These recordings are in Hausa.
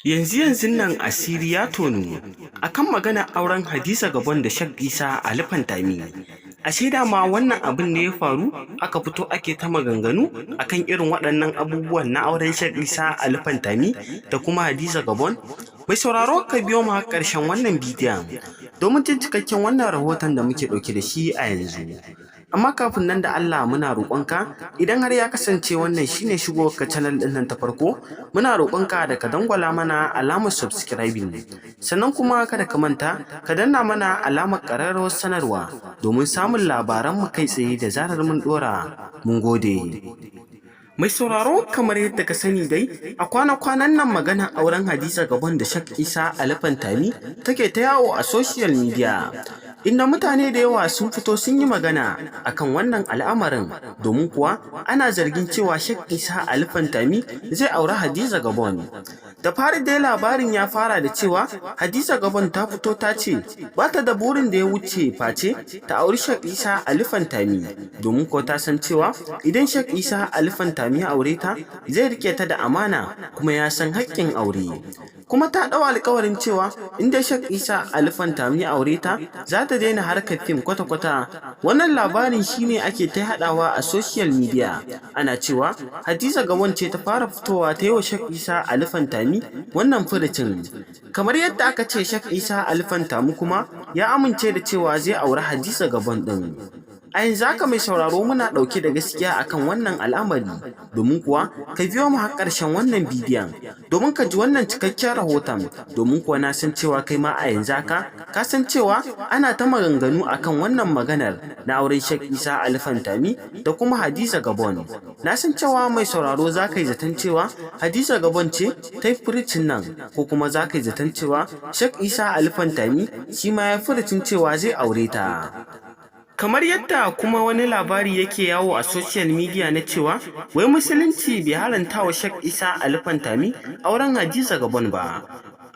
Yanzu yanzun nan asiri ya tonu akan maganar auren Hadiza Gabon da Sheikh Isa Ali Pantami. Ashe dama wannan abin ne ya faru, aka fito ake ta maganganu akan irin waɗannan abubuwan na auren Sheikh Isa Ali Pantami da kuma Hadiza Gabon. Mai sauraro, ka biyo mu har ƙarshen wannan bidiyon domin jin cikakken wannan rahoton da muke ɗauke da shi a yanzu. Amma kafin nan, da Allah muna roƙonka, idan har ya kasance wannan shine shigowar ka channel ɗin nan ta farko, muna roƙonka da ka dangwala mana alamar subscribing, sannan kuma kada ka manta ka danna mana alamar ƙararrawar sanarwa domin samun labaran mu kai tsaye da zarar mun ɗora. Mun gode. Mai sauraro, kamar yadda ka sani dai, a kwana-kwanan nan maganar auren Hadiza Gabon da Sheikh Isa Ali Pantami take ta yawo a social media, inda mutane da yawa sun fito sun yi magana akan wannan al'amarin, domin kuwa ana zargin cewa Sheikh Isa Ali Pantami zai auri Hadiza Gabon. Da fari dai labarin ya fara da cewa Hadiza Gabon ta fito ta ce ba ta da burin da ya wuce face ta auri Sheikh Isa Ali Pantami, domin ko ta san cewa idan Sheikh Isa Ali Pantami ya aure ta, zai rike ta da amana kuma ya san haƙƙin aure. Kuma ta ɗau alƙawarin cewa in dai Sheikh Isa Ali Pantami ya aure ta, za ta daina harkar fim kwata-kwata. Wannan labarin shine ake ta haɗawa a social media, ana cewa Hadiza Gabon ce ta fara fitowa ta yi wa Sheikh Isa Ali Pantami wannan furucin. Kamar yadda aka ce, Sheikh Isa Ali Pantami kuma ya amince da cewa zai auri Hadiza Gabon ɗin. A yanzu haka, mai sauraro, muna ɗauke da gaskiya akan wannan al'amari, domin kuwa ka biyo mu har ƙarshen wannan bidiyon domin ka ji wannan cikakken rahoton, domin kuwa na san cewa kai ma a yanzu haka ka san cewa ana ta maganganu akan wannan maganar na auren Sheikh Isa Ali Pantami da kuma Hadiza Gabon. Na san cewa, mai sauraro, za ka yi zaton cewa Hadiza Gabon ce ta yi furucin nan, ko kuma za ka yi zaton cewa Sheikh Isa Ali Pantami shi ma ya furucin cewa zai aure ta. Kamar yadda kuma wani labari yake yawo a social media na cewa wai Musulunci bai haramta wa Sheikh Isa Ali Pantami auren Hadiza Gabon ba.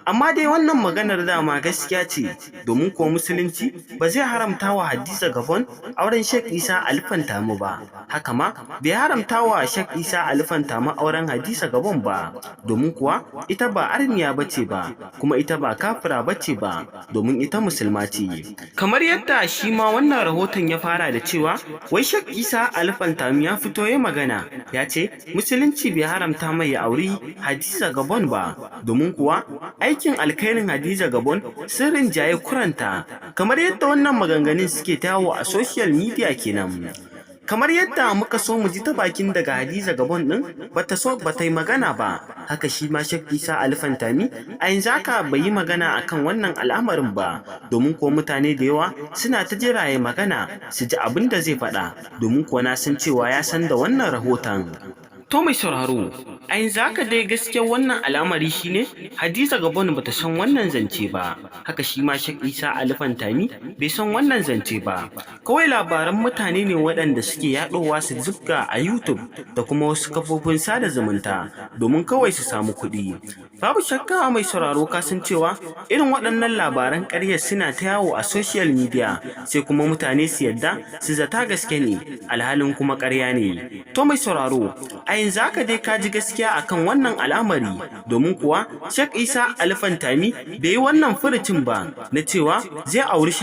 Amma dai wannan maganar dama gaskiya ce, domin kuwa Musulunci ba zai haramta wa Hadiza Gabon auren Sheikh Isa Ali Pantami ba. Haka ma bai haramta wa Sheikh Isa Ali Pantami auren Hadiza Gabon ba, domin kuwa ita ba arniya bace ba, kuma ita ba kafira bace ba, domin ita musulma ce. Kamar yadda shi ma wannan rahoton ya fara da cewa wai Sheikh Isa Ali Pantami ya fito ya magana, ya ce Musulunci bai haramta mai ya auri Hadiza Gabon ba, domin kuwa aikin alkhairin Hadiza Gabon sun rinjaye kuranta. Kamar yadda wannan maganganun suke yawo a social media kenan. Kamar yadda muka so mu ji ta bakin daga Hadiza Gabon din, bata so bata yi magana ba. Haka shi ma Sheikh Isa Ali Pantami a yanzu haka bai yi magana akan wannan al'amarin ba, domin kuwa mutane da yawa suna ta jira ya magana su ji abin da zai faɗa, domin kuwa na san cewa ya san da wannan rahoton. To mai sauraro, a yanzu haka dai gaskiyar wannan al'amari shine Hadiza Gabon bata san wannan zance ba, haka shi ma Sheikh Isa Ali Pantami bai san wannan zance ba. Kawai labaran mutane ne waɗanda suke yaɗowa su zubga a YouTube da kuma wasu kafofin sada zumunta domin kawai su samu kuɗi. Babu shakka, mai sauraro, ka san cewa irin waɗannan labaran ƙaryar suna ta yawo a social media, sai kuma mutane su yadda su zata gaske ne, alhalin kuma ƙarya ne. To mai sauraro, a yanzu haka dai ka ji gaskiya akan wannan al'amari, domin kuwa Sheikh Isa Ali Pantami bai yi wannan furucin ba na cewa zai auri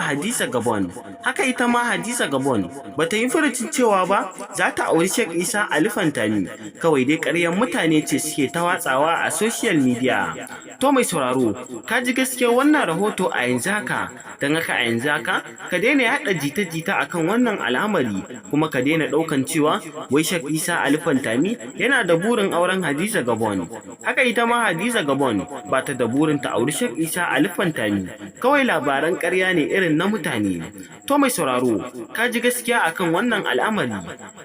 Hadiza Gabon. Haka ita ma Hadiza Gabon bata yi furucin cewa ba za ta auri Sheikh Isa Ali Pantami. Kawai dai ƙaryar mutane ce suke ta watsawa a social media. To mai sauraro, ka ji gaskiyar wannan rahoto a yanzu haka, don haka a yanzu haka ka daina yaɗa jita-jita akan wannan al'amari, kuma ka daina ɗaukan cewa wai Sheikh Isa Ali Pantami yana da burin auren Hadiza Gabon. Haka ita ma Hadiza Gabon ba ta da burin ta auri Sheikh Isa Ali Pantami. Kawai labaran ƙarya ne irin na mutane. To mai sauraro, ka ji gaskiya akan wannan al'amari.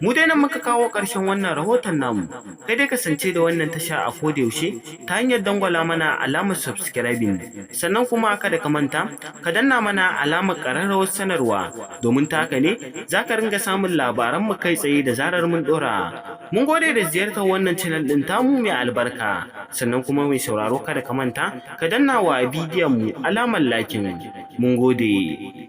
Mu dai nan muka kawo ƙarshen wannan rahoton namu. Kai dai kasance da wannan tasha a koda yaushe ta hanyar dangwala mana alamar subscribing, sannan kuma kada ka manta ka danna mana alamar ƙararrawar sanarwa, domin ta haka ne za ka ringa samun labaran mu kai tsaye da zarar mun ɗora. Mun gode da ziyartar wannan channel ɗin tamu mai albarka. Sannan kuma, mai sauraro, kada ka manta ka danna wa bidiyon mu alamar liking. Mun gode.